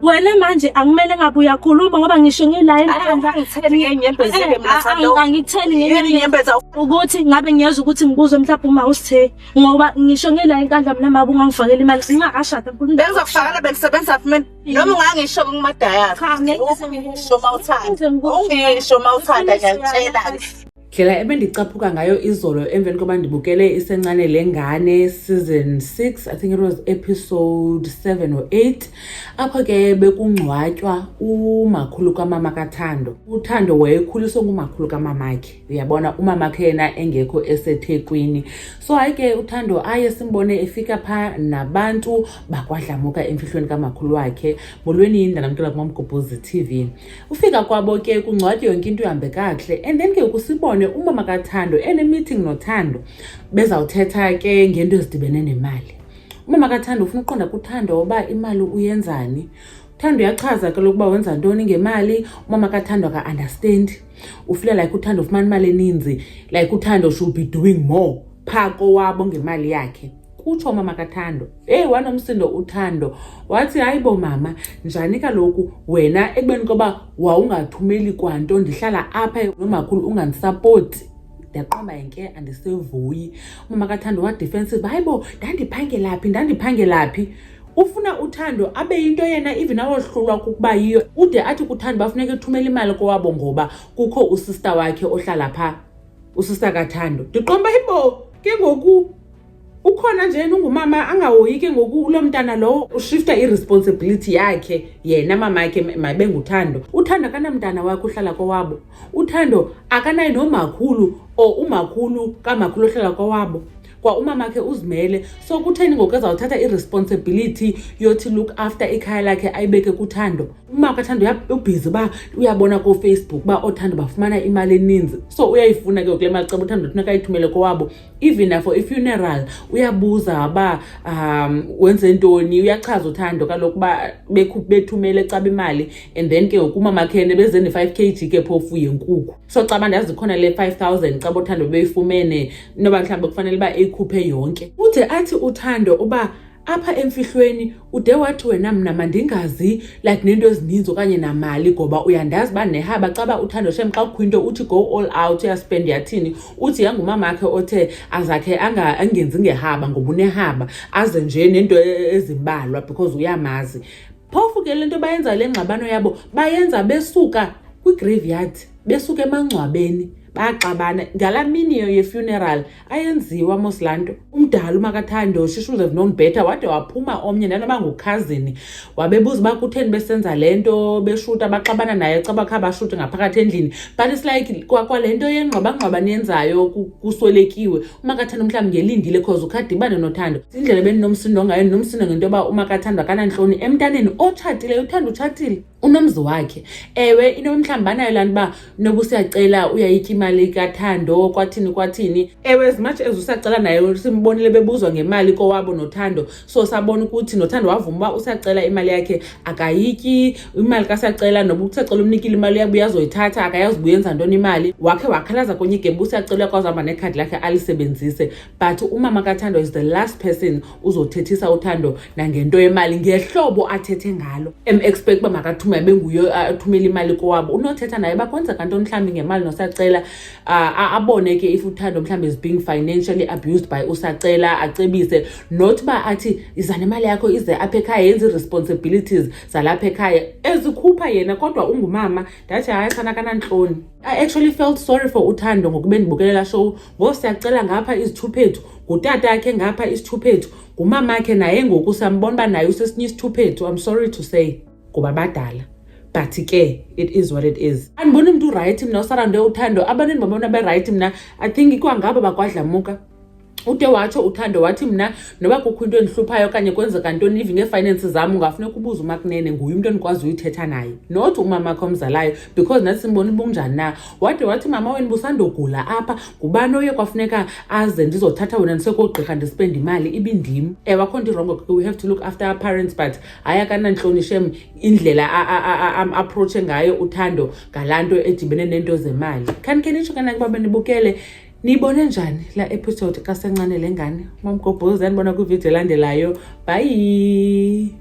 Wena manje akumele ngabe uyakhuluma ngoba ngisho ngila enkandla. Angitheli ngenyembezi ke mina Thando. Angikutheli Yini ngenyembezi. inyembezi Ukuthi ngabe ngiyezwa ukuthi ngibuzwe mhlawumbe uma usithe ngoba ngisho ngila enkandla mina mabe ungangifakela imali singakashada. Bengizokufakela bengisebenza phi mina? Noma ungangisho kumadayari. Cha, ngeke Ungisho mawuthanda. ngize ngikusho. Ungisho mawuthanda ngiyakutshela. Ndlela ebendicaphuka ngayo izolo emveni koba ndibukele Isencane Lengane season 6, I think it was episode 7 or 8, apho ke bekungcwatywa umakhulu kamama kaThando. UThando wayekhuliswe ngumakhulu kamamakhe, uyabona, umamakhe yena engekho eseThekwini. So hayi ke uThando aye simbone efika phaa nabantu bakwadlamuka emfihlweni kamakhulu wakhe. Molweni, ndanamkela kuMamgobhozi TV. Ufika kwabo ke kungcwatywe, yonke into ihambe kakuhle, and then ke kusibone umama kaThando ene-meeting noThando, bezawuthetha ke ngento ezidibene nemali. Umama kaThando ufuna uqonda kuThando uba imali uyenzani. Uthando uyachaza ke lokuba wenza ntoni ngemali. Umama kaThando aka-understand, ufeel like uThando ufumana imali eninzi, like uThando should be doing more phaa kowabo ngemali yakhe, kutsho umama kaThando. Eyi, wanomsindo uThando, wathi, "Hayi bo mama, njani kaloku wena ekubeni koba wawungathumeli kwanto, ndihlala apha nomakhulu, ungandisapoti?" Ndiyaqomba ke andisevuyi. Umama kaThando wadefensive, "Hayi bo, ndandiphangela phi? Ndandiphangela phi?" Ufuna uThando abe yinto yena even awohlulwa kukuba yiyo. Ude athi kuThando bafuneka ethumele imali kowabo ngoba kukho usista wakhe ohlala phaa, usista kaThando. Ndiqomba, hayibo, ke ngoku ukhona nje ungumama angahoyi ke ngoku loo mntana lowo, ushifta i-responsibility yakhe yena mamakhe mabe nguThando. UThando akanamntana wakhe uhlala kowabo. UThando akanaye nomakhulu or umakhulu kamakhulu ohlala kowabo, kwa umamakhe uzimele. So kutheni ngoku ezawuthatha i-responsibility yothi look after ikhaya lakhe ayibeke kuThando? Umama kaThando ubhizi uba uyabona kooFacebook uba ooThando bafumana imali eninzi, so uyayifuna ke ngoku le mali. Ceba uThando funeka ayithumele kowabo, even for i-funeral uyabuza uba wenze ntoni. Uyachaza uThando kaloku uba bethumele caba imali, and then ke ngoku umamakhe beze ne-5 kg ke phofu yenkukhu. So caba ndazi khona le 5000 caba uThando beyifumene, noba mhlawumbi kufanele uba eyikhuphe yonke. Ude athi uThando uba apha emfihlweni ude wathi, "Wena mna mandingazi like neento ezininzi okanye namali ngoba uyandazi uba nehaba." Caba uThando shem xa kukho into uthi go all out, uyaspend, yathini. Uthi yangumamakhe othe azakhe angenzi ngehaba ngoba unehaba, aze nje nento ezimbalwa because uyamazi. Phofu ke le nto bayenza, le ngxabano yabo bayenza besuka kwi-graveyard, besuka emangcwabeni, baxabana ngalaa mini ye-funeral. Ayenziwa mos laa nto. Umdala uMakathando, she should have known better. Wade waphuma omnye nanoba ngukhazini, wabebuza uba kutheni besenza le nto, beshuta, baxabana naye, caba kha bashute ngaphakathi endlini. But it's like kwale nto yengxwabangxwaba niyenzayo kuswelekiwe. UMakathando mhlawumbi ngelindile cause ukhadibane noThando. Indlela ebeninomsindo ngayo, ndinomsindo ngento yoba uMakathando akanantloni emntaneni otshatileyo. UThando utshatile, unomzi wakhe. Ewe, inoba mhlawumbi banayo laa nto uba noba uSiyacela uyayitya imali kaThando, kwathini kwathini. Ewe, as much as uSiyacela naye simbonile bebuzwa ngemali kowabo noThando, so sabona ukuthi noThando wavuma uba uSiyacela imali yakhe akayityi imali kaSiyacela. Noba uSiyacela umnikile imali, uyabuya azoyithatha, akayazi uba uyenza ntoni imali. Wakhe wakhalaza kwenye igebe, uSiyacela uyakwazi uhamba nekhadi lakhe alisebenzise. But umama kaThando is the last person uzothethisa uThando nangento yemali ngehlobo athethe ngalo, em-expect uba makathumele benguye athumele imali kowabo. Unothetha naye uba kwenzeka ntoni mhlawumbi ngemali noSacela, abone ke if uThando mhlawumbi is being financially abused by uSacela, acebise, not uba athi iza nemali yakho, ize apha ekhaya, yenze ii-responsibilities zalapha ekhaya ezikhupha yena, kodwa ungumama. Ndathi hayi sana, kanantloni. I actually felt sorry for uThando ngokube ndibukelela show ngoSiyacela ngapha izithuphethu, ngutata akhe ngapha isithuphethu, ngumamakhe naye ngoku siyambona uba naye usesinye isithuphethu. I'm sorry to say ngoba badala, but ke it is what it is. Andiboni mntu uright mna usarande uThando. Abantu endibabona beright mna, I think ikwangabo bakwadlamuka. Ude watsho uThando wathi, "Mna noba kukho into endihluphayo okanye kwenzeka ntoni even ngee-finance zam, ungafuneka ubuze uMakunene, nguye umntu endikwazi uyithetha naye, not umamakhe omzalayo," because nathi simbona uba unjani na. Wade wathi, "Mama wena busandogula apha, ngubani oye kwafuneka aze ndizothatha wena ndisekoogqirha, ndispende imali ibindim?" Ewe, akho nto iwrongo ke, we have to look after our parents, but hayi akanantloni shem indlela am-approache ngayo uThando ngalaa nto edibene neento zemali. Khanikhe nitsho ke nakuba benibukele, niyibone njani la episode kaSencane Lengane? Mamgobhozi, andibona kwividiyo elandelayo. Bye.